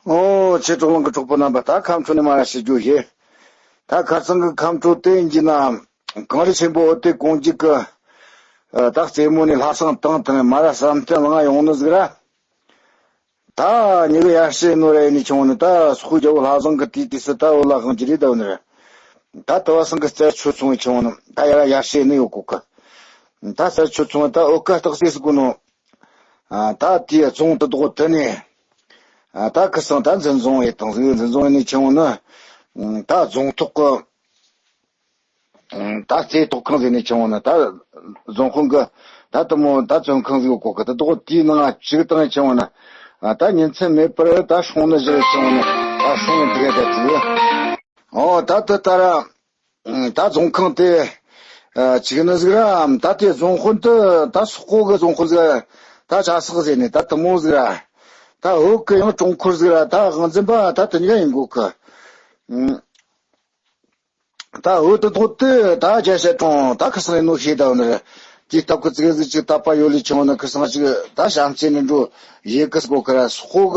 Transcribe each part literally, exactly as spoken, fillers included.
ཨོ། ཆེ་གྲོགས་ལང་གི་གྲོགས་པོ་རྣམ་པ། ད་ཁམས་ཕྲུག་ནས་མ་ར་ཞིག་རྒྱུ་ཡེ། ད་ཁ་སང་གི་ཁམས་ཕྲུག་དེ་ཡིན་གྱི་ན། གངས་རི་ཆེན་པོ་འོད་དེ་གོང་འཇིག་གི་ད་རྩེ་མོ་ནས་ལྷ་སང་བཏང་དང་མ་ར་བསམ་གཏན་ལང་ཡོང་ནི་ཟིག་ར། ད་ཉི་གི་ཡར་ཞེ་ནོ་ར་ཡིན་ནི་ཆུང་ནི་ད་སོག་རྒྱ་བོ་ལྷ་བཟང་གི་དུས་དུས་སུ་ད་འོ་ལ་གང་ཅི་རེད་ད་འོ་ནི་ར། ད་དུ་བ་སང་གི་རྩད་ཆོད་སོང་བའི་ཆུང་ནི་ད་ཡར་ཡར་ཞེ་ནི་ཡོད་གོ་གི། ད་རྩད་ཆོད་སོང་ད་འོ་ཀ་སྟག་སེ་སི་གོ་ནོ། ད་དེའི་རྫོང་དུ་དོག་དུ་ནས། ད་ཁི་སང་ད་འཛིན་བཟུང་ཡེ་དང་ཟིག་འཛིན་བཟུང་ཡེ་ནི་ཆུང་ནི། ད་རྫོང་ཐོག་གི་ད་རྩེ་ཐོག་ཁང་ཟེར་ནས་ཆུང་བ་ན་ད་རྫོང་དཔོན་གི་ད་དུ་མོ་ད་བཙོན་ཁང་ཟིག་གོ་གི་ད་དོག་དེའི་ནང་ཅིག་བཏང་ཆུང་བ་ན། ད་ཉིན་མཚན་མེད་པར་ད་སྲུང་ནི་བཞི་ཆུང་བ་ན་ད་སྲུང་ནི་དེ་ག་ད་དུ། ཨོ་ད་དུ་ད་ར་ད་རྫོང་ཁང་དེ་ཅིག་ནི་ཟིག་ར་ད་དེ་རྫོང་དཔོན་དུ་ད་སོག་པོ་གི་རྫོང་དཔོན་ཟིག་ད་ཆ་སག་ཟེར་ནས་ད་དུ་མོ་ཟིག་ར་ད་འོག་གི་ཡང་གྲོང་ཁུལ་ཟིག་ར་ད་དབང་འཛིན་པ་ད་དུ་ཉ་ཡིན་གོ་གི། ད་འོ་དེ་ཐོག་དེ་ད་རྒྱ་ཤ་གྲོང་ད་ཁི་སང་ཡིན་ནོ་ཤེས་ད་འོ་ནི་རེད། དེའི་སྟབས་ཀྱི་ཙི་གེ་ཟིག་ཅིག་དད་པ་ཡོད་ལི་ཆུང་ནི་ཁི་སང་ཅིག་ད་བྱམས་བརྩེ་ནི་འགྲོ་ཡེ་གི་སྒོ་ཁི་ར་སོག་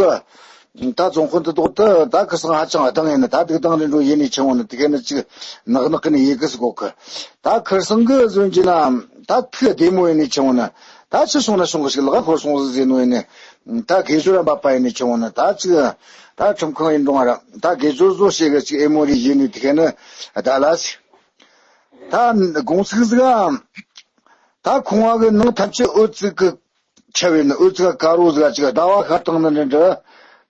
གི། ད་རྫོང་དཔོན་དེ་ཐོག་དེ་ད་ཁི་སང་ཧ་ཅང་ཨ་དང་ཡིན་ནི་ད་སྡུག་དང་ནི་འགྲོ་ཡེ་ནི་ཆུང་ནི་དེ་ག་ནི་ཅིག་ནག་ནག་གི་ནི་ཡེ་གི་སྒོ་ཁི། ད་ཁི་སང་གི་བཟོ་གི་ན་ད་ཐུག་བདེ་མོ་ཡིན་ནི་ཆུང་ནི་ད་ཆི་སོང་ན་སོང་གི་ཞིག་ལག་ཧོར་སོང་ཟིག་ཟེར་ནོ་ཡིན་ནི། ད་དགེ་སྦྱོར་ར་འབབ་པ་ཡིན་ནི་ཆུང་ནི་ད་ཅིག་ད་ཁྲིམས་ཁང་ཡིན་འགྲོ་ང་ར་ད་དགེ་སྦྱོར་བཟོ་བྱེད་གི་ཅིག་ཨེ་མོ་རི་ཡིན་ནི་དེ་ག་ནི་ད་ལ་སི། ད་དགོང་ཚིགས་ཟིག་ཨ། ད་ཁང་བ་གི་ནང་ཐམས་ཅད་འོད་ཙིག་གི་ཆ་བའི་ནི་འོད་ཙིག་དཀར་རོ་ཟིག་ཅིག་ཟླ་བ་ཤར་བཏང་ནི་འདྲ་འདྲ་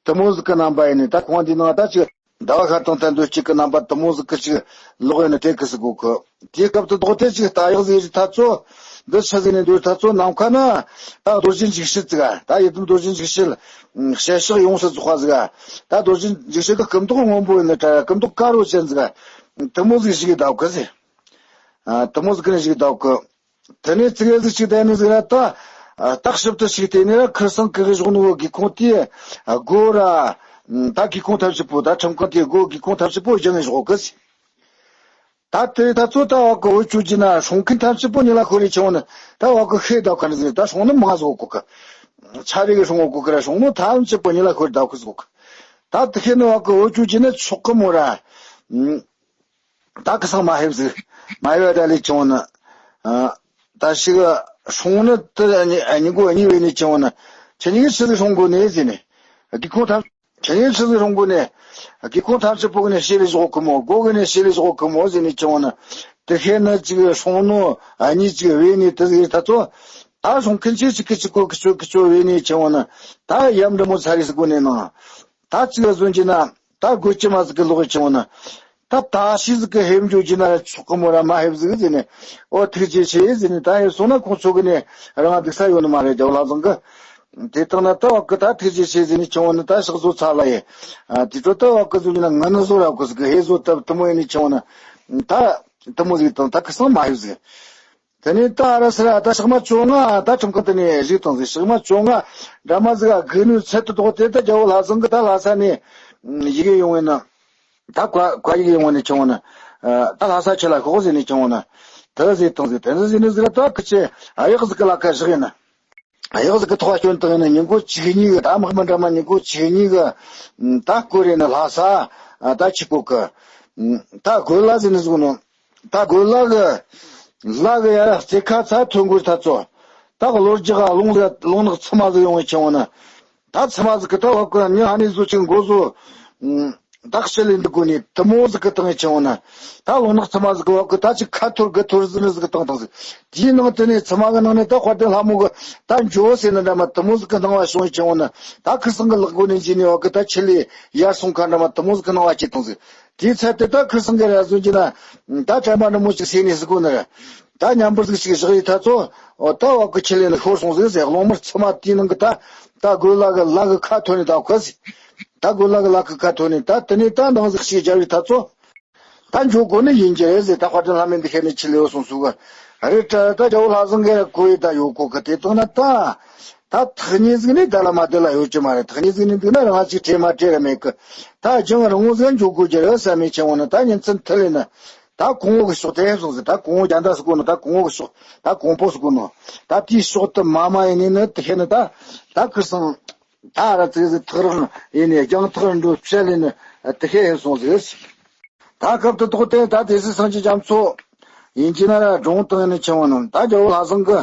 དུ་མོ་ཟིག་གི་རྣམ་པ་ཡིན་ནི་ད་ཁང་བ་འདི་ནང་ད་ཅིག་ཟླ་བ་ཤར་བཏང་ཐལ་འདོད་ཅིག་གི་རྣམ་པ་དུ་མོ་ཟིག་གི་ཅིག་ལོག་ཡོད་ནི་དེ་གི་སི་གོ་གི། དེའི་སྐབས་དུ་ལྡོག་དེ་ཅིག་ལྟ་ཡག་ཟིག་རི་ཐ་ཚོ་འདི་ཆ་ཟིག་ནས་འདོད་ཐ་ཚོ་ནམ་མཁའ་ན་ད་རྡོ་རྗེ་འཇིགས་བྱེད་ཟིག་ད་ཡི་དམ་རྡོ་རྗེ་འཇིགས་བྱེད་ཞལ་ཕྱག་ཡོངས་སུ་རྫོགས་པ་ཟིག་ད་རྡོ་རྗེ་འཇིགས་བྱེད་གི་སྐུ་མདོག་སྔོན་པོ་ཡིན་ནི་ད་སྐུ་མདོག་དཀར་རོ་ཅན་ཟིག་དུ་མོ་ཟིག་ཞིག་གི་ཟླ་གི་ཟིག་དུ་མོ་ཟིག་གི་ནས་ཞིག་ཟླ་གི། དེ་ནས་ཙི་གེ་ཟིག་ཅིག་བསྡད་ནི་ཟིག་ར་ད། ད་ཞིབ་ཏུ་ཞིག་བལྟས་ནས་ར་ཁིར་སང་གི་གི་བཞག་ནོ་སྒེའུ་ཁུང་དེ་སྒོ་ར། ད་སྒེའུ་ཁུང་ཐམས་ཅད་པོ་ད་ཁྲིམས་ཁང་དེའི་སྒོ་སྒེའུ་ཁུང་ཐམས་ཅད་པོ་སྦྱང་ངེ་བཞག་གི་ཟིག་ད་དེ་ད་ཚོ་ད་བ་གི་འོ་ཅུ་ཅི་ན་སྲུང་མཁན་ཐམས་ཅད་པོ་ཉི་ལ་ཤོར་རེ་ཆེ་བ་ནི་ད་བ་གི་ཤེས་ད་ག་ནི་ཟིག་ད་སྲུང་ནི་མང་ཟིག་གོ་གི། ཆ་རེ་གི་སྲུང་གོ་གི་ར་སྲུང་ནི་ཐམས་ཅད་པོ་ཉི་ལ་ཤོར་ད་གི་ཟིག་གོ་གི། ད་དེ་ཤེས་ནི་བ་གི་འོ་ཅུ་ཅི་ན་ཆོག་གི་མོ་ར། ད་ཁི་སང་མ་ཧེབ་ཟིག་མ་ཧེབ་ད་ལས་ཆུང་ནི། ད་ཞིག་སྲུང་ནི་དེ་ཉི་མགོ་གཉིས་བས་ནི་ཆུང་ནི། ཁྱེད་གཉིས་ཆི་ཟིག་སྲུང་དགོས་ནི་ཟེར་ནི། སྒེའུ་ཁུང་ཐམས། ཁྱེད་གཉིས་ཆི་ཟིག་སྲུང་དགོས་ནི། སྒེའུ་ཁུང་ཐམས་ཅད་པོ་གི་ནི་ཤེས་ལས་བཞག་གི་མོ་སྒོ་གི་ནི་ཤེས་ལས་བཞག་གི་མོ་ཟེར་ནི་ཆུང་ནི། དེ་ཤེས་ནི་ཅིག་སྲུང་ནོ་གཉིས་ཅིག་བས་ནི་དེ་ཟིག་ད་ཚོ། ད་སྲུང་མཁན་ཆེ་ཅིག་གི་ཅིག་གོ་གི་ཆོ་གི་ཆོ་བས་ནི་ཆུང་ནི། ད་ཡམ་འདྲ་མོ་ཚ་རེ་ཟིག་གོ་ནི་ནང་། ད་ཅིག་ལ་བཟོ་གྱི་ན། ད་དགོས་ཀྱི་མ་ཟིག་གི་ལོག་ཆུང་ན། ད་ད་ཤི་ཟིག་གི་ཧེམ་འཇོག་གྱི་ན་ཆོག་གི་མོ་ར་མ་ཧེབ་ཟིག་ཟེར་ནས། ཨོ་ཐུགས་རྗེ་ཆེ་ཟེར་ནས་ད་ཡོད་སོང་ན་ཁོང་ཚོ་གི་ནས་རང་སྡིག་ས་ཡོད་ནི་མ་རེད་རྒྱ་བོ་ལྷ་བཟང་གི། དེ་དང་ན་ད་བ་གི་ད་ཐུགས་རྗེ་ཆེ་ཟེར་ནས་ཆུང་ན་ད་ཕྱག་བཟོ་ཚ་ལ་ཡེ། དེ་ཚོ་ད་བ་གི་བཟོ་གྱི་ན་ང་ནི་བཟོ་ར་གོ་ཟིག་གི་ཧེ་བཟོ་ད་དུ་མོ་ཡེ་ནས་ཆུང་ན། ད་དུ་མོ་ཟིག་དང་ད་གི་སང་མ་ཧེབ་ཟིག་དེ་ནས་ད་ཨ་ར་སི་ར་ད་ཞག་མ་བཅོ་ལྔ་ད་ཁྲིམས་ཁང་དེ་ནས་བཞུགས་བཏང་ཟིག་ཞག་མ་བཅོ་ལྔ་འདྲ་མ་ཟིག་ཨ་དགུ་ནུས་ཚད་དུ་དོག་དེ་ད་རྒྱལ་བོ་ལྷ་བཟང་གི་ད་ལྷ་ས་ནས་ཡི་གེ་ཡོང་བས་ན། ད་བཀའ་བཀའ་ཡི་གེ་ཡོང་བས་ནས་ཆུང་བ་ན། ད་ལྷ་ས་ཁྱེད་ལ་ཤོག་ཟེར་ནས་ཆུང་བ་ན། དེ་ཟེར་བཏང་ཟིག་དེ་ཟེར་ནས་ཟིག་ར་ད་ཁི་ཆེ་གཡག་ཟིག་གི་ལ་ཁ་བཞག་ཡིན་ན། གཡག་ཟིག་གི་ཐོག་སྐྱོན་བཏང་ཡིན་ན་ཉིན་གུང་བཅུ་གཉིས་གི་ད་དམག་མི་འདྲ་མ་ཉིན་གུང་བཅུ་གཉིས་གི་ད་སྐོར་རེ་ནས་ལྷ་ས་ད་ཆི་གོ་གི། ད་དགོན་ལ་ཟེར་ནས་ཟིག་ནོ། ད་དགོན་ལག་གི་ལག་གི་ཡ་ར་རྩེ་ཁ་ཚ་ཐོན་དགོས་ཐ་ཚོ། ད་གློ་རྒྱག་རླུང་ལ་རླུང་ནག་ཚི་མ་ཟིག་ཡོང་བའི་ཆེ་བ་ན། ད་ཚི་མ་ཟིག་གི་ད་བ་གི་མྱི་ཧ་ནི་བཟོ་ཅིག་མགོ་བཟོ། ད་ཕྱི་ལས་འདི་དགོས་ནི་དུ་མོ་ཟིག་གི་བཏང་ཡི་ཆེ་བ་ན། ད་རླུང་ནག་ཚི་མ་ཟིག་གི་བ་གི་ད་ཅིག་ཁ་ཐོར་གི་ཐོར་ཟིག་ནི་ཟིག་གི་བཏང་བཏང་ཟིག་དེའི་ནང་དེ་ནས་ཚི་མ་གི་ནང་ནས་ད་དཔལ་ལྡན་ལྷ་མོ་གི་ད་འཇོ་ཟེར་ནི་འདྲ་མ་དུ་མོ་ཟིག་གི་སྣང་བ་བྱུང་ཡི་ཆེ་བ་ན། ད་ཁི་སང་གི་ལག་སྒོ་ནས་འཇུས་ནས་བ་གི་ད་ཆི་ལས་ཡར་སོང་ཁ་འདྲ་མ་དུ་མོ་ཟིག་གི་སྣང་བ་སྐྱེས་བཏང་ཟིག་དེའི་ཚད་དེ་ད་ཁིར་སང་གི་ར་བཟོ་གྱི་ན། ད་དྲན་པ་འདྲ་མོ་ཅིག་སེ་ནས་སི་གོ་ནི་ར། ད་མཉམ་པོ་ཟིག་ཅིག་བཞག་ཡི་ཐ་ཚོ། ཨོ་ད་བ་གི་ཁྱི་ལེ་ནི་ཤོར་སོང་ཟིག་ཟེར་གློང་མར་ཚི་མ་དེའི་ནང་གི་ད། ད་དགོན་ལག་གི་ལག་གི་ཁ་ཐོན་ནས་ད་ཁོ་ཟིག་ད་དགོན་ལག་གི་ལག་གི་ཁ་ཐོན་ནས་ད་དེ་ནས་ད་འདང་ཟིག་ཅིག་རྒྱབ་ཡི་ཐ་ཚོ། ད་འཇོག་དགོས་ནི་ཡིན་གྱི་རེད་ཟེར་ད་དཔལ་ལྡན་ལྷ་མོས་འདི་ཁྱེར་ནས་ཁྱི་ལེ་བོ་སོང་སུ་གི། རེད་ད་ད་རྒྱལ་བོ་ལྷ་བཟང་གི་ར་གོ་ཡི་ད་ཡོད་གོ་གི་དེ་དང་ན་ད། ད་ཐག་ཉེ་ཟིག་ནི་ད་ལ་མ་དེ་ལ་ཡོད་ཀྱི་མ་རེད། ཐག་ཉེ་ཟིག་ནི་འདུག་ན་རང་ཅིག་བྲེལ་མ་བྲེལ་ར་མེད་གི། ད་རྒྱང་རིང་བོ་ཟིག་འཇུག་དགོས་ཀྱི་རེད་བསམ་མེད་ཆེ་བོ་ནི་ད་ཉིན་མཚན་མཐུད་ལེ་ནི། ད་གོང་འོག་གི་ཕྱོགས་དེ་སོང་ཟིག་ད་གོང་འོག་རྒྱ་མདའ་སུ་གོ་ནོ་ད་གོང་འོག་གི་ཕྱོགས་ད་གོང་པོ་སུ་གོ་ནོ། ད་དེའི་ཕྱོགས་དུ་མ་མ་ཡིན་ནི་ནི་དེ་ཤེས་ནི་ད། ད་ཁིར་སང་། ད་ར་ཙི་ཟིག་ཐག་རིང་ཡིན་ནས་རྒྱང་ཐག་རིང་འགྲོ་བཤད་ལས་ནི་དེ་ཤེས་ཡིན་སོང་ཟིག་ད་སྐབས་དེ་དོག་དེ་ད་སྡེ་སྲིད་སངས་རྒྱས་རྒྱ་མཚོ་ཡིན་གྱི་ན་ར་སྒྲུང་དང་ནི་ཆེ་བ་ནི་ད་རྒྱལ་པོ་ལྷ་བཟང་གི་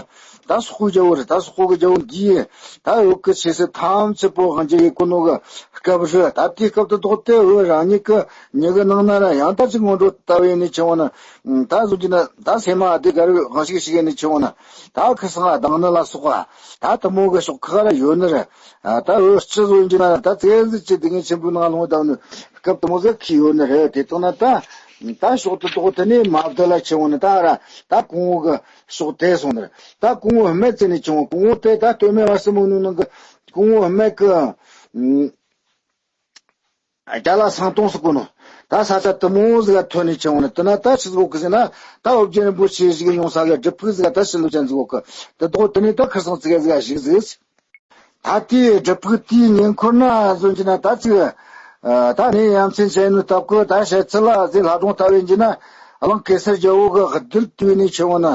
ད་སོག་པོའི་རྒྱལ་པོ་རེད། ད་སོག་པོ་གི་རྒྱལ་པོ་འདིས་ད་བོད་ཀྱི་ཆོས་སྲིད་ཐམས་ཅད་པོ་དབང་སྒྱུར་ཡེད་གོ་ནོ་གི་སྐབས་རེད། ད་དེའི་སྐབས་དེ་དོག་དེ་བོད་རང་ཉིད་ཀྱི་མྱི་གི་ནང་ན་ར་ཡང་ད་ཅིག་ངོ་འགྲོ་ལྟ་བུ་ཡིན་ནི་ཆེ་བ་ནི་ད་གཟོད་ཀྱི་ན་ད་སེམས་མ་བདེ་ག་རེ་གང་ཞིག་ཞིག་ཡིན་ནི་ཆེ་བ་ནི་ད་ཁི་སང་སྡང་ནི་ལ་སོགས་པ་ད་དེ་མོ་གི་ཕྱོགས་ཁག་ར་ཡོད་ནི་རེད། ད་འུ་ཅི་བཟོ་ཡིན་གྱི་ན་ད་ཙེ་ཟི་ཅི་དེ་ངའི་ཆེན་པོའི་ནང་ལོང་བཏང་ནི་སྐབས་དེ་མོ་ཟིག་གི་ཡོད་ནི་རེད། དེ་དང་ན་ད་ད་ཕྱོགས་དེ་དོག་དེ་ནས་མ་བདེ་ལ་ཆེ་བ་ནི་ད་ར་ད་གོང་འོག་གི་ཕྱོགས་དེ་སོང་ནི་རེད། ད་གོང་འོག་སྨད་ཙེ་ནས་ཆེ་བ་གོང་འོག་དེ་ད་སྟོད་སྨད་བར་གསུམ་མོ་ནུ་ནང་གི་གོང་འོག་སྨད་གི་རྒྱ་ལ་སང་སྟོང་སུ་གོ་ནོ། ད་ས་ཆ་དེ་མོ་ཟིག་ག་ཐོན་ནས་ཆེ་བ་ནི་དེ་ན་ད་ཆི་ཟིག་གོ་གི་ཟེར་ན་ད་ཨོ་རྒྱན་རིན་པོ་ཆེ་ཞིག་ཡོང་ས་གི་སྒྲུབ་ཕུག་ཟིག་ག་ད་ཕྱི་ལོ་ཅན་ཟིག་གོ་གི་དེ་དོག་དེ་ནས་ད་ཁི་སང་ཙི་ག་ཟིག་ག་ཞིག་ཟིག་ད་ལྟའི་སྒྲུབ་ཕུག་དེའི་ཉེ་འཁོར་ན་བཟོ་གྱི་ན་ད་ཅིག་ད་ནི་ཡ་མཚན་ཆེ་ནི་སྟབས་ཀྱིས་ད་བཤད་ཚུལ་ལ་ཟེ་ལྷ་སྒྲུང་ལྟ་བས་འཇི་ན་གླིང་གེ་སར་རྒྱལ་པོ་གི་རྡུལ་བཏོན་ནས་ཆེ་བ་ན་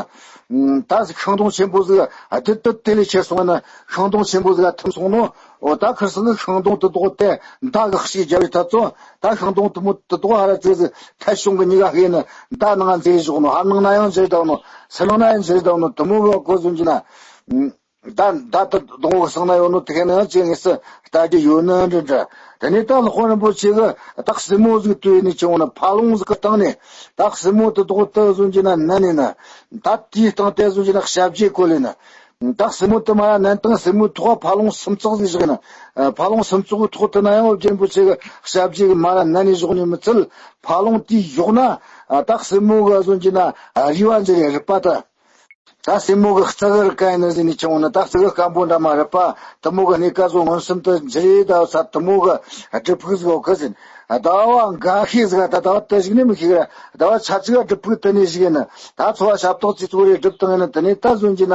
ད་ཤིང་སྡོང་ཆེན་པོ་ཟིག་རྡུལ་དུ་དེ་ལས་ཆེ་སོང་ན་ཤིང་སྡོང་ཆེན་པོ་ཟིག་ཐིམ་སོང་ནོ། འོ་ད་ཁིར་སང་གི་ཤིང་སྡོང་དེ་དོག་དེ་མདའ་གི་ཤིག་རྒྱབ་པའི་ཐབས་ཚོ་ད་ཤིང་སྡོང་དེ་མོ་དེ་དོག་ཧ་ར་ཙེ་ཟིག་ཐད་གཤོང་གི་ཉི་ག་ཧེ་ནི་མདའ་ནང་ང་འཛེར་བཞག་ནོ། ཧར་ནང་ན་ཡང་འཛེར་བསྡད་ནོ། ཚུར་ནང་ན་ཡང་འཛེར་བསྡད་ནོ། དེ་མོ་གི་གོ་ཟོན་གྱི་ན། ད་ད་ད་སྡོང་བོ་གསང་ན་ཡོད་ནོ་དེ་ཁེ་ན་ཡང་ཅི་ངེས་སུ་ལྟ་རྒྱུ་ཡོད་ནི་འདྲ་འདྲ། དེ་ནས་ད་སློབ་དཔོན་རིན་པོ་ཆེ་གི་ད་སྲིན་མོ་ཟིག་བཏུལ་ནས་ཆེ་བ་ན་ཕ་ལོང་ཟིག་གི་སྟེང་ནས་ད་སྲིན་མོ་དེ་དོག་དེ་བཟོ་གྱི་ན་ན་ནས་ན་ད་དེའི་སྟེང་དེ་བཟོ་གྱི་ན་ཞབས་རྗེས་བཀོད་ལས་ན་ད་སྲིན་མོ་དེ་མ་ན་ནན་སྟེང་སྲིན་མོའི་ཐོག་ཕ་ལོང་སུམ་ཚོགས་ཟིག་བཞག་ན་ཕ་ལོང་སུམ་ཚོགས་གི་ཐོག་དེ་ན་ཡང་སློབ་དཔོན་རིན་པོ་ཆེ་གི་ཞབས་རྗེས་གི་མ་ན་ན་ནས་བཞག་ནས་མི་ཚུལ་ཕ་ལོང་དེའི་གཞོགས་ན་ད་སྲིན་མོ་གི་བཟོ་གྱི་ན་རུས་པ་འཛིན་རུས་པ་དེ། ད་སྲིན་མོ་གི་རྩ་གི་རུ་ཁ་ཡིན་ན་ཟིན་ནས་ཆུང་ནི་ད་རྩི་གི་སྐམ་པོ་འདྲ་མ་རུས་པ་དེ་མོ་གི་གནས་ཀ་བཟོ་མངོན་སུམ་དུ་འཇིར་ཡེ་ད་ས་དེ་མོ་གི་སྒྲུབ་ཕུག་ཟིག་ཡོད་གི་ཟིན། ཟླ་བ་འགའ་ཤས་ཟིག་ད་ཟླ་བ་དེ་ཞིག་ནི་མི་ཤེས་གི་ར་ཟླ་བ་ཆ་ཅིག་ག་སྒྲུབ་ཕུག་དེ་ནས་ཞིག་ཡིན་ན་ད་འཚོ་བ་ཞབས་ཏོག་ཅིག་ཚོ་རེ་སྒྲུབ་བཏང་ཡིན་ན་དེ་ནས་ད་བཟོ་གྱི་ན་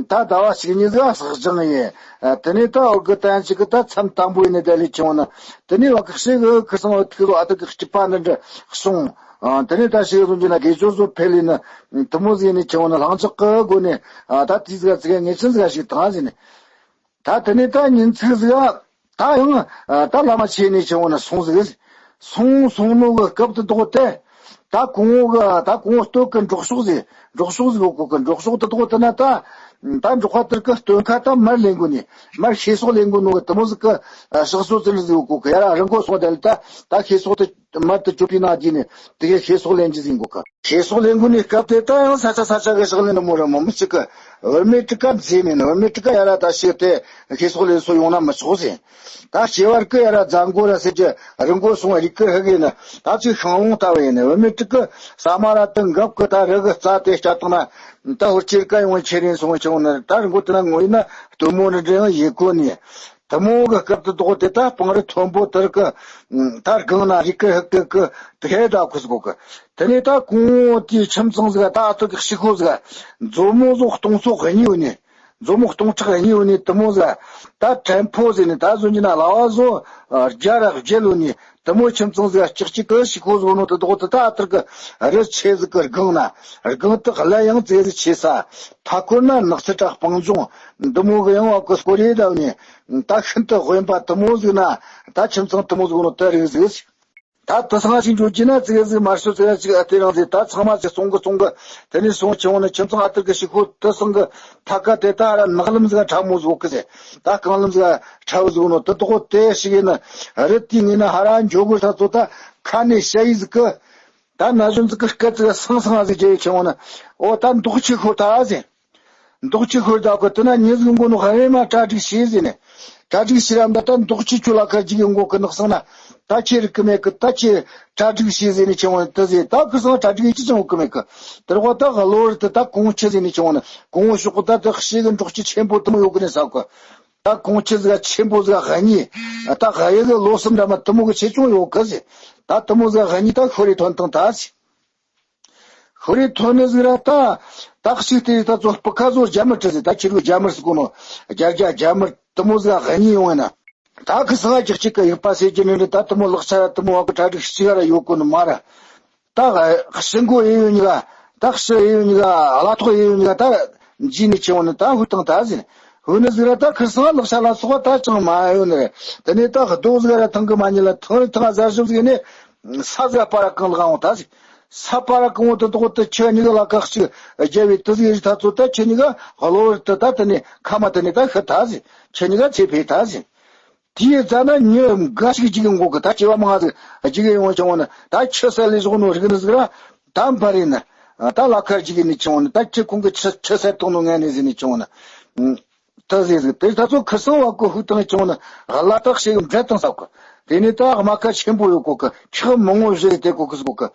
ད་ཟླ་བ་གཅིག་གཉིས་ཟིག་ག་ཟག་སྦྱང་ཡིན། དེ་ནས་ད་འོ་གི་ད་ཡང་ཅིག་གི་ད་མཚམས་དང་པོ་ཡིན་ནི་དེ་ལས་ཆུང་ན་དེ་ནས་བ་གི་ཤེས་གི་ཁི་སང་བ་ཐུག་ལོ་ཨ་ད་གི་སྐྱིད་པ་འདི་འདྲ་སོང་། ཨ། དེ་ནས་ད་ཞིག་གསུང་རྒྱུ་ན་དགེ་སྦྱོར་ཚོ་འཕེལ་ལས་ན་དེ་མོ་ཟིག་ནས་ཆེ་བ་ན་ལྷིང་འཇགས་ཀྱི་སྒོ་ནས་ཨ་ད་དེའི་ཟིག་ཚིག་ངེས་ཅན་ཟིག་ཞིག་དང་ཟིག་ནས། ད་དེ་ནས་ད་ཉིན་ཚིག་ཟིག་ད་ཡང་ཨ་ད་བླ་མ་ཆེ་ནས་ཆེ་བ་ན་སོང་ཟིག་སོང་སོང་ནོ་གི་སྐབས་དེ་དོག་དེ་ད་གོང་འོག་གི་ད་གོང་འོག་སྟོད་གི་འབྲོག་ཕྱོགས་ཟིག་འབྲོག་ཕྱོགས་ཟིག་གོ་གོ་གི་འབྲོག་ཕྱོགས་དེ་དོག་དེ་ན་ད་ད་འབྲོག་པ་དེར་གི་སྟོན་ཁ་ད་མར་ལེན་གོ་ནས་མར་ཤེས་སོག་ལེན་གོ་ནོ་གི་དེ་མོ་ཟིག་གི་ཕྱག་སོ་ཙི་ནི་ཟིག་གོ་གི་ཡ་ར་རི་མགོ་སོང་དེ་ལ་ད་ད་ཤེས་སོག་དེ། མར་དུ་བཅུག་པའི་ནང་གི་ནི་དེ་གའི་ཤེས་སོག་ལེན་རྒྱུ་ཟིན་དགོས་ཀ་ཤེས་སོག་ལེན་དགོས་ནི་སྐབས་དེ་ད་ཡང་ས་ཆ་ས་ཆ་གི་ཕྱག་ལེན་དུ་མོ་ར་མོ་མི་གཅིག་གི་བུད་མེད་དྲུག་ཀ་མཛེས་མེད་ནི་བུད་མེད་དྲུག་ཀ་ཡ་ར་ད་ཤེས་དེ་ཤེས་སོག་ལེན་སོ་ཡོང་ན་མི་ཆོག་ཟིན། ད་སྐྱེ་བར་ཀི་ཡ་ར་རྫ་མགོ་ར་ཟེར་གྱི་རི་མགོ་སོང་རི་ཀི་ཧི་གི་ནི་ད་ཚིག་ཤང་ལོང་ལྟ་བུ་ཡིན་ནི་བུད་མེད་དྲུག་གི་ས་མ་ར་དུ་འགབ་གི་ད་རི་གི་རྩ་དེ་སྐྱ་བཏང་ན་ད་ཧུར་ཁྱེར་ཀ་ཡོང་ཁྱེར་ཡིན་སོང་ཆོག་ནི་ད་རི་མགོ་དེ་ན་ངོ་ཡིན་ན་སྟོན་མོ་རི་འདྲེ་ཡང་ཡེ་གོ་ནི། དེ་མོ་གི་སྐབས་དེ་དོག་དེ་ད་སྤང་རི་མཐོན་པོ་དེར་གི་ད་སྒང་ན་རི་ཀི་ཧི་ཀི་ཀི་དེ་ཧེ་ད་ཁུ་སི་གོ་གི་དེ་ནས་ད་གོང་འོག་དེའི་ཁྱིམ་ཚང་ཟིག་ད་ཨ་ཐུར་གི་ཕྱི་ཁོ་ཟིག་མཛོ་མོ་ཟོ་སྟོང་ཚོ་གཉིས་ཡོད་ནི་མཛོ་མོ་སྟོང་ཕྲག་གཉིས་ཡོད་ནི་དེ་མོ་ཟིག་ད་བྲན་ཕོ་ཟེར་ནི་ད་བཟོ་གྱི་ན་ལ་བ་བཟོ་རྒྱ་ར་རྒྱལ་ཡོད་ནི་དེ་མོ་ཁྱིམ་ཚང་ཟིག་གཅིག་གཅིག་གི་ཕྱི་ཁོ་ཟོ་ནོ་དེ་དོག་དེ་ད་ཨ་ཐུར་གི་རི་ཆེ་ཟིག་གི་སྒང་ན་སྒང་དེ་ལ་ཡང་ཙེ་ཟིག་ཆེ་ས་མཐའ་འཁོར་ན་ནགས་ཚལ་དྲ་སྤང་ལྗོངས་འདི་མོ་གི་ཡང་བ་གི་སྐོར་ཡེ་ད་ནི། ད་ཤིན་ཏུ་དབེན་པ་དེ་མོ་ཟིག་ན་ད་ཁྱིམ་ཚང་དེ་མོ་ཟིག་ནོ་དེ་རིགས་ཟིག་ད་དེ་སང་ཞིག་འགྱོ་གྱི་ན་ཙིག་ཟིག་མར་ཤོ་ཙིག་ཟིག་ཨ་དེ་རང་ཟིག་ད་ཚང་མ་ཟིག་སོང་གི་སོང་གི་དེ་ནས་སོང་ཆེ་བོ་ནི་ཁྱིམ་ཚང་ཨ་ཏིར་གི་ཕྱི་ཁོ་དེ་སང་གི་ཐ་ཀ་དེ་ད་ར་ནག་ལམ་ཟིག་ཁྲ་མོ་ཟིག་གི་ཟིག་ད་རྐང་ལམ་ཟིག་ཁྲ་བོ་ཟིག་ནོ་དེ་དོག་དེ་ཞིག་ཡིན་ན་རི་དེའི་ངོས་ན་ཧ་ར་འགྱོ་དགོས་ས་ཚོ་ད་ཁ་ནས་ཤ་ཡི་ཟིག་གི་ད་ན་གཞོན་ཟིག་གི་སྐད་ཟིག་སང་སང་ཟིག་རྒྱ་ཡི་ཆེ་བོ་ནི་ཨོ་ད་མདོག་ཆེ་ཤོར་ད་ཟིག་མདོག་ཆེ་ཤོར་ད་གི་དེ་ན་མྱི་ཟིག་མགོ་ནོ་ཧ་རེ་མ་གྲ་སྒྲིག་བྱས་ཟིན་ནས། གྲ་སྒྲིག་བྱས་རམ་ད་ད་མདོག་ཆེ་ཁྱོད་ལ་ཁ་ཅིག་གི་མགོ་གི་ནག་སང་ན། ད་ཁྱེད་རིག་གི་མེད་གི་ད་ཁྱེད་གྲ་སྒྲིག་བྱས་ཟིན་ནས་ཆེ་བོ་དེ་ཟིན་ད་གི་སང་གྲ་སྒྲིག་ཅི་ཅང་ཡོད་གི་མེད་གི་དེ་རོགས་ད་གློ་བུར་དུ་ད་གོང་ཆེ་ཟིན་ནས་ཆེ་བོ་ནི་གོང་བུ་ཤོག་གི་ད་དེ་ཤེས་གི་འདྲོག་ཆེ་ཆེན་པོ་དེ་མོ་ཡོད་གི་ནས་ཟ་གི་ད་གོང་ཆེ་ཟིག་ཆེན་པོ་ཟིག་གཉིས། ད་གཡས་གི་ལོ་གསུམ་འདྲ་མ་དེ་མོ་གི་ཆེ་ཆུང་ཡོད་གི་ཟིན། ད་དེ་མོ་ཟིག་གཉིས་ད་ཤོ་རེ་ཐོན་དང་ད་ཟིན། ཤོ་རེ་ཐོན་ནི་ཟིག་ར་ད། ད་གཅིག་དེ་ད་ཚོ་སྤུ་ཁ་ཚོ་རྒྱ་མི་ཁྲི་ཟིག་ད་ཁྱེད་རུ་རྒྱ་མི་ཟིག་གོ་ནོ། རྒྱ་རྒྱ་རྒྱ་མི་དེ་མོ་ཟིག་གཉིས་ཡོང་ཡིན་ན། ད་ཁི་སང་ཀྱག་གཅིག་གི་ཡུག་པ་ཟེར་གྱི་ནི་ད་དེ་མོ་ལག་ཆ་དེ་མོ་བ་གི་གྲ་སྒྲིག་ཞིག་ར་ཡོད་གོ་ནི་མ་ར། ད་ཕྱི་མགོ་ཡེ་ཡོད་ཉི་ག་ད་ཕྱི་ཡེ་ཡོད་ཉི་ག་བླ་ཐོག་ཡེ་ཡོད་ཉི་ག་ད་འཇིག་ནི་ཆེ་བ་ནི་ད་ཧུད་དང་ད་ཟིན། ཕུ་ནི་ཟིག་ར་ད་ཁིར་སང་ལག་ཤ་ལ་སོགས་པ་ད་ཅང་མ་ཡོད་ནི་རེད། དེ་ནས་ད་རྡོ་ཟིག་ར་ཐང་གི་མ་ཉིད་ལ་ཐང་རི་ཐང་གཟར་ཞིབ་ཟིག་ནས་ས་ཟིག་པ་ར་གང་ལ་གང་འོང་ད་ཟིག་ས་པ་ར་གང་འོང་དུ་དོག་ཏུ་ཁྱི་གཉིས་ཀ་ལ་ཁག་ཅིག་རྒྱལ་བའི་དུ་ཟིག་རི་ཐ་ཚོ་ད་ཁྱི་གཉིས་ཀ་གློ་བུར་དུ་ད་དེ་ནས་ཁ་མ་དེ་ནས་ད་ཤི་ད་ཟིག་ཁྱི་གཉིས་ཀ་ཚེ་འཕོས་ད་ཟིག་དེའི་རྩ་ན་ཉི་འགའ་ཞིག་འཇིག་གི་འགོག་གི་ད་སྐྱེ་བ་མང་ཟིག་འཇིག་གི་ཡོང་བྱུང་བ་ནི་ད་ཁྱི་སེལ་ལས་བཟོ་ནོ་རིག་ནི་ཟིག་ར་ད་འཕར་རེ་ནི་ད་ལ་ཁར་འཇིག་གི་ནི་བྱུང་བ་ནི་ད་ཁྱི་ཁོང་གི་ཁྱི་ཁྱི་སེལ་གཏོང་ནོ་ངན་ནི་ཟིག་ནི་བྱུང་བ་ནི་ད་ཟིག་ཟིག་དེ་ད་ཚོ་ཁི་སང་བ་གོ་ཧུ་དང་བྱུང་ནི་གླ་དག་ཞིག་འབྲེལ་དང་ཟབ་གི་དེ་ནི་ད་རྨ་ཁ་ཆེན་པོ་ཡོད་གོ་གི་ཁྱི་མང་བོ་བཞི་རེ་དེ་གོ་གི་ཟིག་གོ་གི་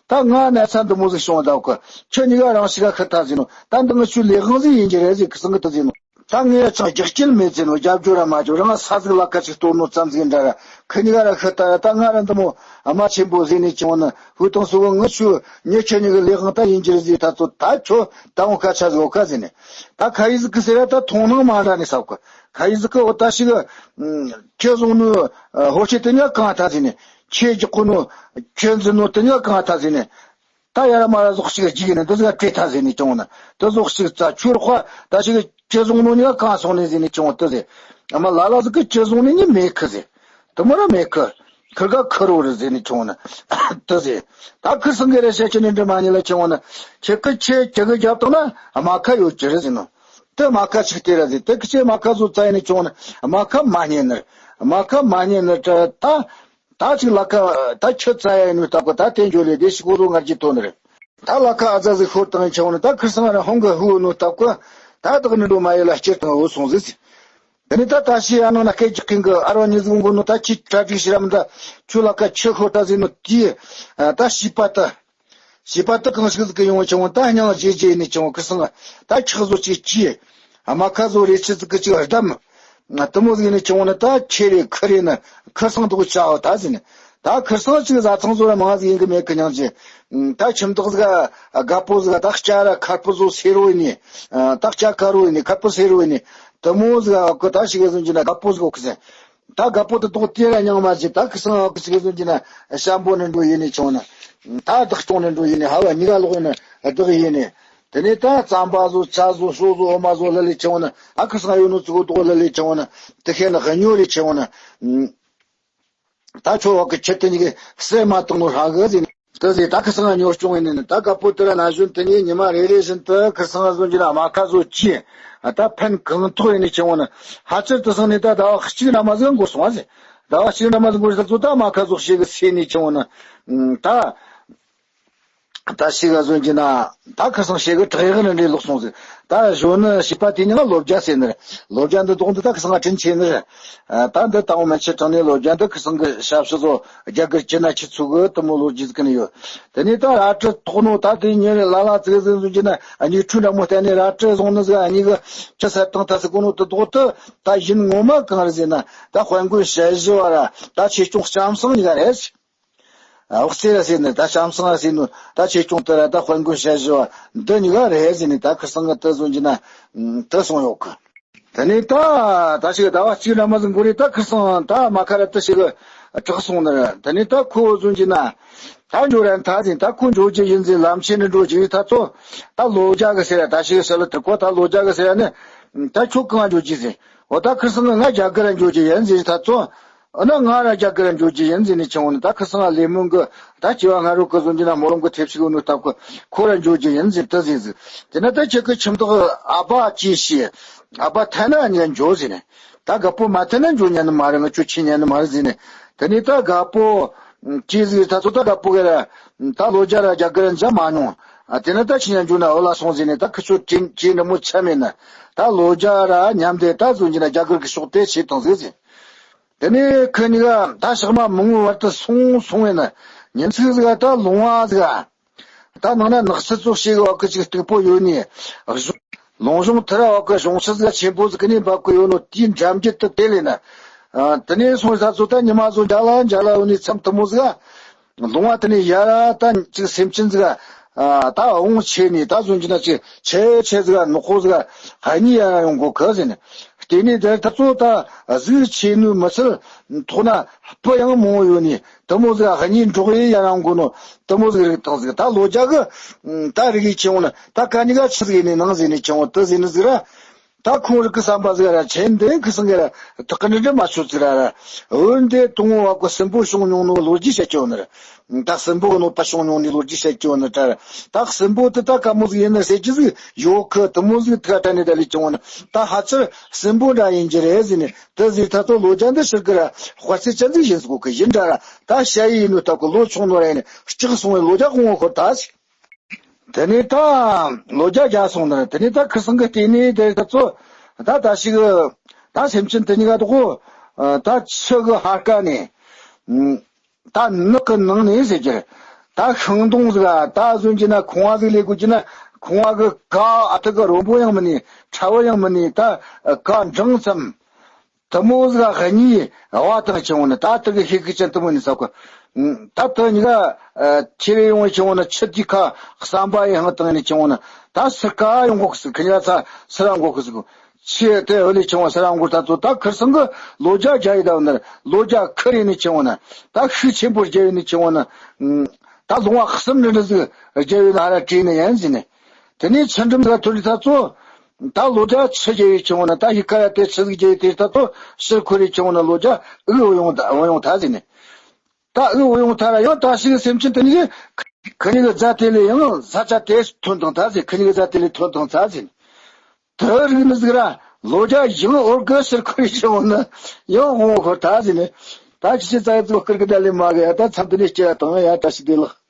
ད་ང་ན་ཚ་འདི་མོ་ཟིག་བྱུང་བ་ད་གོ་ཁྱི་གཉིས་ཀ་རང་ཞིག་ག་ཁི་ད་ཟིག་ནོ་ད་འདི་ང་ཆུ་ལས་དབང་ཟིག་ཡིན་གྱི་རེད་ཟིག་ཁི་སང་གི་ད་ཟིག་ནོ། ད་ངས་ཅང་རྒྱག་སྐྱེལ་མེད་ཟེར་ནོ་རྒྱབ་སྐྱོར་ར་མ་བྱོ་རང་ས་ཟིག་ལ་ཁ་ཅིག་གཏོར་ནོ་ཙམ་ཟིག་འདྲ་ར་ཁི་གཉིས་ཀ་ར་ཤི་ད་ར་ད་ང་ར་འདི་མོ་ཨ་མ་ཆེན་པོ་ཟིག་ནས་བྱུང་ནི་ཧུ་ཐང་སུ་གི་ངི་ཆུ་ཉི་ཁྱི་གཉིས་གི་ལས་དབང་ད་ཡིན་གྱི་རེད་ཟིག་ད་ཚོ་ད་ཁྱོ་ད་འོ་ཁ་ཆ་ཟིག་འོ་ཁ་ཟིག་ནས་ད་ཁ་ཡི་ཟིག་གི་ཟེར་ར་ད་མཐོང་སྣང་མ་འདྲ་ནས་ཟབ་གི་ཁ་ཡི་ཟིག་གི་འོ་ད་ཞིག་ཁྱེད་བཟུང་ནོ་ཧོ་ཤེ་དེ་ཉག་གང་ད་ཟིག་ནས་ཁྱེད་རྒྱག་གོ་ནོ་ཁྱེད་འཛིན་ནོ་དེ་ཉག་གང་ད་ཟིག་ནས། ད་ཡ་ར་མ་ར་ཟོག་ཅིག་བརྗིད་ནས་འདི་ཟིག་བྲེ་ཐ་ཟེར་ནས་བྱུང་ན་འདི་ཟོག་ཅིག་རྩ་ཆུ་ར་ཁ་ད་ཞིག་ཁྱེད་བཟུང་ནོ་ཉི་ག་གང་སོང་ནས་ཟེར་ནས་བྱུང་དུ་ཟེར། ཨ་མ་ལ་ལ་ཟིག་གི་ཁྱེད་བཟུང་ནས་ཉི་མེད་ཁི་ཟེར། དུ་མོ་ར་མེད་ཁི་ཁི་ག་ཁི་རོ་རེད་ཟེར་ནས་བྱུང་ན་དུ་ཟེར། ད་ཁི་སང་གི་རེ་བཤད་ཀྱི་ནི་འདྲི་མ་ཉི་ལ་བྱུང་ན་ཁྱེད་ཀི་ཁྱེད་ཁྱེད་གི་རྒྱབ་དང་ན་མ་ཁ་ཡོད་ཀྱི་རེད་ཟེར་ནོ། དུ་མ་ཁ་ཆིག་དེ་ར་ཟེར་དུ་ཁི་ཁྱེད་མ་ཁ་ཟོ་རྩ་ཡིན་ནས་བྱུང་ན་མ་ཁ་མ་ཉན་ནི་མ་ཁ་མ་ཉན་ནི་ད། ད་ཅིག་ལ་ཁ་ད་ཁྱི་རྩ་ཡ་ཡིན་ནོ་ལྟ་གོ་ད་དེ་འཇོ་ལེ་དེ་ཞིག་གོ་ལོ་ངར་གྱི་ཐོན་ནི་རེད། ད་ལ་ཁ་ཨ་ཛ་ཟིག་ཤོར་བཏང་ཆོག་ནི་ད་ཁིར་སང་ར་ཧོང་གི་ཧུ་ནོ་ལྟ་གོ་ད་དག་ནི་འགྲོ་མ་ཡོད་ལ་སྐྱེར་དང་འུ་སོང་ཟིག་དེ་ནི་ད་ད་ཤི་ཨ་ནང་ན་སྐད་ཅིག་གིན་གི་ཨ་རོ་ཉི་ཟིག་འགོ་ནོ་ད་ཁྱི་གྲ་སྒྲིག་ཤི་རམ་ད་ཁྱོད་ལ་ཁ་ཁྱི་ཤོར་ད་ཟིག་ནོ་དེ་ད་ཤི་པ་ད། བྱིས་པ་དུ་གང་ཞིག་ཟིག་གི་ཡོང་བ་ཆུང་བ་ད་སྙིང་རྗེ་རྗེ་ནས་ཆུང་བ་ཁི་སང་ད་ཁྱག་བཟོ་ཅིག་ཅི། རྨ་ཁ་བཟོ་རེ་ཆི་ཟིག་གི་ཅིག་བསྡམ། དུ་མོ་ཟིག་ནས་ཆུང་བ་ནི་ད་ཁྱེད་རེ་ཁི་རེ་ནི་ཁི་སང་དུ་ཆ་བ་ད་ཟིན། ད་ཁི་སང་ཅིག་བཟའ་ཚང་བཟོ་ར་མང་ཟིག་ཡིན་གི་མེད་གི་སྙིང་རྗེ། ད་ཁྱིམ་བདག་ཟིག་དགའ་པོ་ཟིག་ད་སྐྱ་ར་ཁར་པོ་བཟོ་སེ་རོ་ཡིན་ནི། ད་སྐྱ་ཁ་རོ་ཡིན་ནི་ཁར་པོ་སེ་རོ་ཡིན་ནི། དུ་མོ་ཟིག་གི་ད་ཞིག་གི་ཟིན་གྱི་ན་དགའ་པོ་ཟིག་གོ་ཁི་ཟིན། ད་དགའ་པོ་དེ་དོག་དེ་ར་མྱང་མ་བྱེད། ད་ཁི་སང་ཁི་སི་ཁི་སུན་གྱི་ན་ཤམ་པོ་ནས་འགྲོ་ཡིན་ནས་བྱུང་ན། ད་བདག་སྐྱོང་ནས་འགྲོ་ཡིན་ནས་ཧ་བ་གཉིས་ཀ་ལོག་ཡིན་ན་བདག་ཡིན་ནས། དེ་ནས་ད་རྩམ་པ་བཟོ་ཇ་བཟོ་ཤོག་བཟོ་འོ་མ་བཟོ་ལ་ལས་བྱུང་ན་ད་ཁི་སང་ཡོད་ནོ་ཙི་གོ་དོག་ལ་ལས་བྱུང་ན་དེ་ཁེ་ན་གཉོ་རེ་བྱུང་ན། ད་ཁྱོད་བ་གི་ཁྱི་དེ་གཉིས་ཀྱི་སེ་མ་བཏང་ནོ་ཧྲ་གི་ཟིན། དེ་ཟེར་ད་ཁི་སང་ཉོ་སྐྱོང་ཡིན་ནི་ད་དགའ་པོ་དེ་ར་ན་གཞོན་དེ་གཉིས་ཉི་མ་རེ་རེ་བཞིན་དུ་ཁི་སང་བཟོ་རྒྱུ་ན་རྨ་ཁ་བཟོ་གྱིས་ད་ཕན་གང་ཐོག་ཡིན་ནི་ཆེ་བོ་ནི་ཧ་ཅིར་དུ་སང་ནི་ད་ཟླ་བ་གཅིག་ན་མ་ཟིག་འགོར་སོང་བ་ཟེར། ཟླ་བ་གཅིག་ན་མ་ཟིག་འགོར་ཟེར་ཚོ་ད་རྨ་ཁ་བཟོ་ཤེས་གི་སེ་ནི་ཆེ་བོ་ནི་ད་ད་ཤི་ག་བཟོ་རྒྱུ་ན་ད་ཁི་སང་ཤེས་གི་བྲག་ཡག་ནི་འདྲེ་ལོག་སོང་ཟེར། ད་གཞོན་ནི་བྱིས་པ་དེ་ཉིད་ལ་ལོ་བརྒྱ་ཟེར་ནི་རེད། ལོ་བརྒྱ་འདི་དོག་འདི་ད་ཁི་སང་ང་དྲིན་ཆེ་ནི་རེད། ད་འདི་དང་པོ་མན་ཆད་དྲང་ནས་ལོ་བརྒྱ་འདི་ཁི་སང་གི་ཞབས་ཕྱི་བཟོ་རྒྱ་གར་ཅི་ན་ཁྱི་ཚུགས་གི་དུ་མོ་ལོ་རྒྱུས་ཀི་ནི་ཡོད། དེ་ནས་ད་རལ་གྲི་ཐོག་ནོ་ད་དེ་ཉིན་རེ་ལ་ལ་ཙིག་ཟིག་ཟིག་གི་ན་གཉིས་འཁྲུ་འདྲ་མོ་བསྟན་ནས་རལ་གྲི་བཟུང་ནི་ཟིག་གཉིས་གི་ཁྱི་སད་དང་ཐ་སི་གོ་ནོ་དུ་དོག་ཏུ་ད་ཡིན་ངོ་མ་གང་རེད་ཟེར་ན་ད་དཔལ་མགོན་ཞལ་བཞི་བ་ར་ད་ཆེ་ཆུང་ལྕམ་སྲིང་གཉིས་ཀ་རེད། འོག་རྩེ་ར་ཟེར་ནས་ད་ལྕམ་སྲིང་ར་ཟེར་ནོ་ད་ཆེ་ཆུང་དེ་ར་ད་དཔལ་མགོན་ཞལ་བཞི་བ་འདི་གཉིས་ཀ་རེད་ཟེར་ནས་ད་ཁི་སང་གི་དུ་བཟོ་རྒྱུ་ན་དུ་སོང་ཡོད་གི་དེ་ནས་ད་ད་ཞིག་ཟླ་བ་གཅིག་ར་མ་ཟིན་འགོར་རེ་ད་ཁི་སང་ད་རྨ་ཁ་ར་དུ་ཞིག་གྲགས་སོང་ནི་རེད། དེ་ནས་ད་ཁོ་བཟོ་རྒྱུ་ན་ད་འགྱོ་རན་ཐ་ཟིན་ད་ཁོ་འགྱོ་རྒྱུ་ཡིན་ཟིན་ལམ་ཆེན་ནས་འགྲོ་རྒྱུ་ཡིན་ཐ་ཚོ་ད་ལོ་བརྒྱ་གི་ཟེར་ད་ཞིག་ཟེར་ལ་དུ་ཁོ་ད་ལོ་བརྒྱ་གི་ཟེར་ནི་ད་ཁྱོད་གང་འགྱོ་རྒྱུ་ཟིན་འོ་ད་ཁི་སང་ང་རྒྱ་གར་འགྱོ་རྒྱུ་ཡིན་ཟིན་ཐ་ཚོ། ཨ་ན་ང་ར་རྒྱ་གར་འགྱོ་རྒྱུ་ཡིན་ཟེར་ནས་ཆུང་ནི་ད་ཁི་སང་ལས་སྨོན་གི་ད་སྐྱེ་བ་སྔ་རོལ་གི་བཟོ་རྒྱུ་ན་མོ་རང་གི་ཐེབས་ཤིག་ནོ་སྟབས་གི་ཁོ་ར་འགྱོ་རྒྱུ་ཡིན་ཟེར་དུ་ཟེར་ཟིག་དེ་ན་ད་ཁྱེད་ཀི་ཁྱིམ་བདག་ཨ་ཕ་ཅི་ཤི་ཨ་ཕ་ཐན་ན་ཉན་འགྱོ་ཟེར་ནས་ད་དགའ་པོ་མ་ཐན་ན་འགྱོ་ཉན་ནི་མ་རེད། ང་ཁྱོད་ཁྱི་ཉན་ནི་མ་རེད་ཟེར་ནས་དེ་ནས་ད་དགའ་པོ་ཅི་ཟིག་ད་ཚོ་ད་དགའ་པོ་གི་ར་ད་ལོ་རྒྱ་ར་རྒྱ་གར་འཇག་མ་མྱོང་ཨ་དེ་ན་ད་ཁྱི་ཉན་འགྱོ་ན་འོ་ལ་སོང་ཟེར་ནས་ད་ཁི་ཚོ་ཅི་ཅི་འདྲ་མོ་ཆ་མེད་ན་ད་ལོ་རྒྱ་ར་མཉམ་དེ་ད་བཟོ་རྒྱུ་ན་རྒྱ་གར་གི་ཕྱོགས་དེ་བྱེད་དང་ཟེར་ཟེར། དེ་ནས་ཁི་གཉིས་ཀ་ད་ཞག་མ་མང་བོའི་བར་དུ་སོང་སོང་བས་ན་ཉིན་ཚིག་ཟིག་ད་ལུང་བ་ཟིག་ད་ནང་ན་ནགས་ཚལ་ཚོ་ཞིག་བ་གི་ཅིག་སྟུག་པོ་ཡོད་ནི་གཞུང་ལུང་གཞུང་དེ་ར་བ་གི་གཞུང་ཕྱི་ཟིག་ཆེན་པོ་ཟིག་གི་ནི་འབབ་གི་ཡོད་ནོ་དེའི་འགྲམ་རྒྱུད་དུ་དེ་ལས་ན། དེ་ནས་སོང་ས་ཚོ་ད་ཉི་མ་ཚོ་འཇའ་ལ་འཇའ་ལ་ཡོད་ནི་མཚམས་དུ་མོ་ཟིག་ལུང་བ་དེ་ནས་ཡ་ར་ད་ཅིག་སེམས་ཅན་ཟིག་ད་འོང་ཆེ་ནི་ད་བཟོ་རྒྱུ་ན་ཅིག་ཆེ་ཆེ་ཟིག་ནག་པོ་ཟིག་ཧ་ནི་ཡ་ར་ཡོང་གོ་གི་ཟེར་ནས། དེ་ནས་དེར་ད་ཚོ་ད་གཟུགས་ཆེ་ནུས་མི་ཚད་ཐོག་ན་སྤུ་ཡང་མང་བོ་ཡོད་ནི་དུ་མོ་ཟིག་ཧ་ནི་འབྲོག་ཡི་ཡ་ར་འོང་གོ་ནོ་དུ་མོ་ཟིག་རིགས་དང་ཟིག་ད་ལོ་རྒྱ་གི་ད་རིགས་ཡི་ཆེ་འོང་ན་ད་ག་ནི་ག་ཆི་ཟིག་ཡིན་ནི་ནང་ཟིག་ནི་ཆེ་འོང་དུ་ཟིག་ནི་ཟིག་ར། ད་ཁོང་རིག་གི་བསམ་པ་ཟིག་ར་ཆེན་འདི་ཁི་སང་གི་ར་ཐག་གི་འདྲི་འདྲི་མ་ཆོད་ཟིག་ར་ར། འོན་ཏེ་དུང་བ་གི་སྲིན་པོ་བྱུང་མྱོང་ནོ་ལོ་རྒྱུས་བཤད་ཀྱི་ཡོད་ནི་ར། ད་སྲིན་པོ་གི་གནོད་པ་བྱུང་མྱོང་ནི་ལོ་རྒྱུས་བཤད་ཀྱི་ཡོད་ནི་ད་ར། ད་སྲིན་པོ་དེ་ད་ག་མོ་ཟིག་ཡིན་ནི་ཟེར་གྱི་ཟིག་ཡོད་གི། དུ་མོ་ཟིག་ཐག་དྲན་ནི་ད་ལས་ཀྱི་ཡོད་ནི་ད་ཧ་ཚར་སྲིན་པོ་འདྲ་ཡིན་གྱི་རེད་ཟེར་ནི་དེ་ཟིག་ད་ཚོ་ལོ་རྒྱུས་འདི་ཤིག་གི་ར་དཔའ་རྩལ་ཅན་ཟིག་ཡིན་ཟིག་གི་ཡིན་འདྲ་ར། ད་ཞ་ཡི་ཡིན་ནོ་ད་གི་ལོ་ཆུང་ནོ་ར་ཡིན་ནི་སྐྲག་སོང་བའི་ལོ་རྒྱུས་གོང་འོག་ཁོར་ད་ཟིག་དེ་ནས་ད་ལོ་རྒྱུས་རྒྱག་སོང་ནི། དེ་ནས་ད་ཁི་སང་གི་ལྟས་ནས་དེ་ད་ཚོ་ད་ད་ཞིག་ད་སེམས་ཅན་དེ་གཉིས་ཀ་དོག་གོ། ད་ཆུ་གི་ཧར་ཀ་ནས་ད་ནགས་གི་ནང་ནས་ཟེར་གྱི་རེད། ད་ཤིང་སྡོང་ཟིག་ད་ཟོན་གྱི་ན་ཁང་བ་ཟིག་ལས་དགོས་ཀྱི་ན་ཁང་བ་གི་ཀ་ཨ་ཐུ་གི་རོམ་པོ་ཡང་མི་ནས་ཁྲ་བོ་ཡང་མི་ནས་ད་ཀ་འབྲིང་ཙམ། དུ་མོ་ཟིག་གཉིས་བ་དང་ཆེ་བོ་ནི་ད་དུ་གི་ཤེས་ཀི་ཅན་དུ་མོ་ནི་ས་གོ། ད་དུ་གཉིས་ཀ་ཁྱེར་ཡོང་བའི་ཆེ་བོ་ནི་ཆུ་དེའི་ཁ་བསམ་པ་ཡི་ཧང་དང་ནི་ཆེ་བོ་ནི་ད་སུ་ག་ཡོང་གོ་གི་ཟིག་ཁི་གཉིས་ཀ་ཚ་སུ་ར་འགོ་གི་ཟིག་ཆུ་དེ་འོ་ལས་ཆེ་བོ་སུ་ར་འགོ་ད་ཚོ་ད་ཁིར་སང་གི་ལོ་རྒྱུས་རྒྱ་ཡི་ད་བ་ནི་ལོ་རྒྱུས་ཁིར་ཡིན་ནི་ཆེ་བོ་ནི་ད་ཤུགས་ཆེན་པོ་རྒྱ་ཡི་ནི་ཆེ་བོ་ནི་ད་ལུང་བ་གསུམ་འདྲི་འདྲི་ཟིག་རྒྱ་ཡི་ནི་ཧ་ར་བྲིས་ནི་ཡིན་ཟིན་ནི། དེ་ནས་ཆུ་འགྲམ་ལ་ཐོན་ལི་ད་ཚོ། ད་ལོ་རྒྱུས་ཆུ་རྒྱལ་བའི་ཆུ་བོ་ན་ད་ཧི་ཀ་ཡ་དེ་ཆུ་ཟིག་རྒྱལ་བའི་དེ་ད་ཚོ་ཕྱིར་འཁོར་རི་ཆུ་བོ་ན་ལོ་རྒྱུས་ཨུ་བོ་ཡོང་ད་བོ་ཡོང་ད་ཟིན་ནས། ད་ཨུ་བོ་ཡོང་ད་ར་ཡང་ད་ཞིག་སེམས་ཅན་དེ་ནི་ཁ་ཉིག་གི་རྫ་དེ་ལས་ཡང་ས་ཆ་དེ་ཐོན་དང་ད་ཟིན་ཁ་ཉིག་གི་རྫ་དེ་ལས་ཐོན་དང་ད་ཟིན། དེ་རིག་ནི་ཟིག་ར་ལོ་རྒྱུས་ཡང་འོར་གི་ཕྱིར་འཁོར་རི་ཆུ་བོ་ན་ཡང་ཧོང་འཁོར་ད་ཟིན་ནས། ད་ཁྱི་ཆི་ཙག་ཙོག་ཀིར་གི་ད་ལས་མ་གི་ཡ་ད་མཚམས་དེ་ནས་སྐྱེ་བ་དང་ཡ་བཀྲ་ཤིས་བདེ་ལེགས།